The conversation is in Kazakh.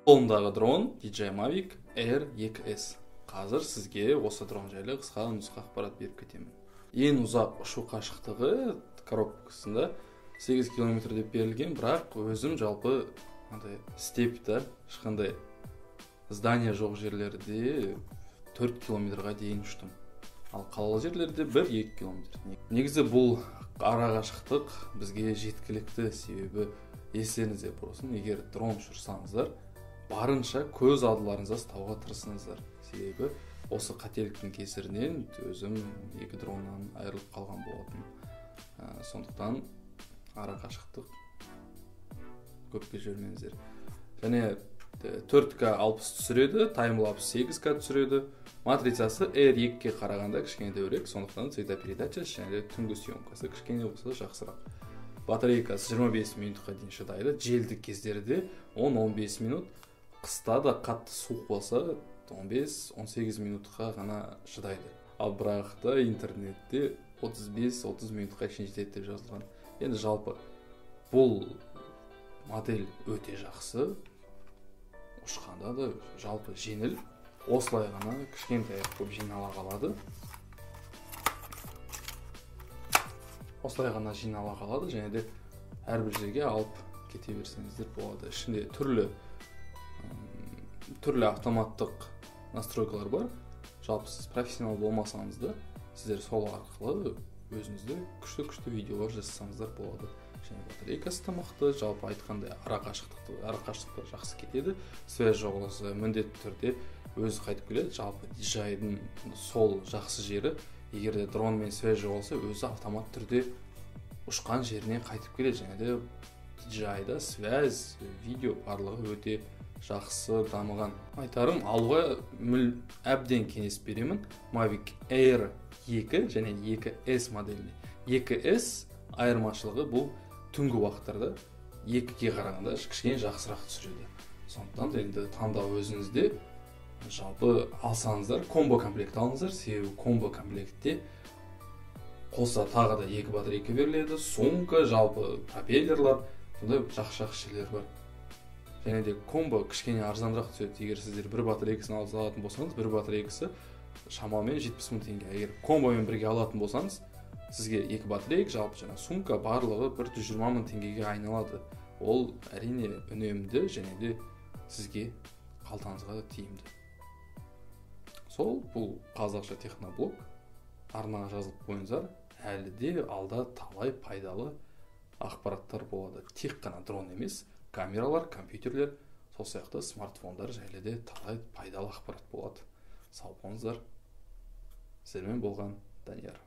Қолымдағы дрон DJI Mavic Air 2S. Қазір сізге осы дрон жайлы қысқа нұсқа ақпарат беріп кетемін. Ең ұзақ ұшу қашықтығы коробкасында 8 километр деп берілген, бірақ өзім жалпы андай степта ешқандай здание жоқ жерлерде 4 километрға дейін ұштым. Ал қалалы жерлерде 1-2 километр. Негізі бұл ара қашықтық бізге жеткілікті, себебі естеріңізде болсын, егер дрон ұшырсаңыздар, барынша көз алдыларыңызда ұстауға тырысыңыздар. Себебі осы қателіктің кесірінен өзім 2 дроннан айырылып қалған болатын. Сондықтан ара қашықтық көпке жібермеңіздер. Және 4К 60 түсіреді, таймлапс 8К түсіреді. Матрицасы R2-ге қарағанда кішкене дәурек, сондықтан цветопередачасы және түнгі съемкасы кішкене болса жақсырақ. Батарейкасы 25 минутқа дейін шыдайды. Желді кездерде 10-15 минут, қыста да қатты суық болса 15-18 минутқа ғана шыдайды. Ал бірақ та интернетте 35-30 минутқа шейін жетеді деп жазылған. Енді жалпы бұл модель өте жақсы. Ұшқанда да жалпы жеңіл. Осылай ғана кішкентай көп жинала қалады. Осылай ғана жинала қалады және де әрбір жерге алып кете берсеңіздер болады. Ішінде түрлі автоматтық настройкалар бар. Жалпы сіз профессионал болмасаңыз да, сіздер сол арқылы өзіңізді күшті-күшті видеолар жасасаңыздар болады. Және батарейкасы да мықты, жалпы айтқандай ара қашықтықты жақсы кетеді. Связь жоғалса міндетті түрде өзі қайтып келеді. Жалпы DJI-дің сол жақсы жері, егер де дронмен связь жоғалса, өзі автомат түрде ұшқан жеріне қайтып келеді. Және де DJI-да связь, видео барлығы өте жақсы дамыған. Айтарым, алуға әбден кеңес беремін. Mavic Air 2 және 2S моделіне. 2S айырмашылығы бұл түнгі уақыттарда 2-ге қарағанда кішкене жақсырақ түсіреді. Сондықтан енді таңдау өзіңізде. Жалпы алсаңыздар, комбо комплект алыңыздар, себебі комбо комплектте қоса тағы да 2 батарейка беріледі, сумка, жалпы пропеллерлар, сондай жақсы-жақсы жерлер бар. Және де комбо кішкене арзанырақ түседі. Егер сіздер бір батарейкасын алып алатын болсаңыз, бір батарейкасы шамамен 70 мың теңге. Егер комбомен бірге алатын болсаңыз, сізге 2 батарейка, жалпы жаңа сумка барлығы 120 мың теңгеге айналады. Ол әрине үнемді және де сізге қалтаңызға да тиімді. Сол, бұл қазақша техноблог. Арнаға жазылып қойыңыздар. Әлі де алда талай пайдалы ақпараттар болады. Тек қана дрон емес, камералар, компьютерлер, сол сияқты смартфондар жайлы де талай пайдалы ақпарат болады. Сау болыңыздар. Сіздермен болған Данияр.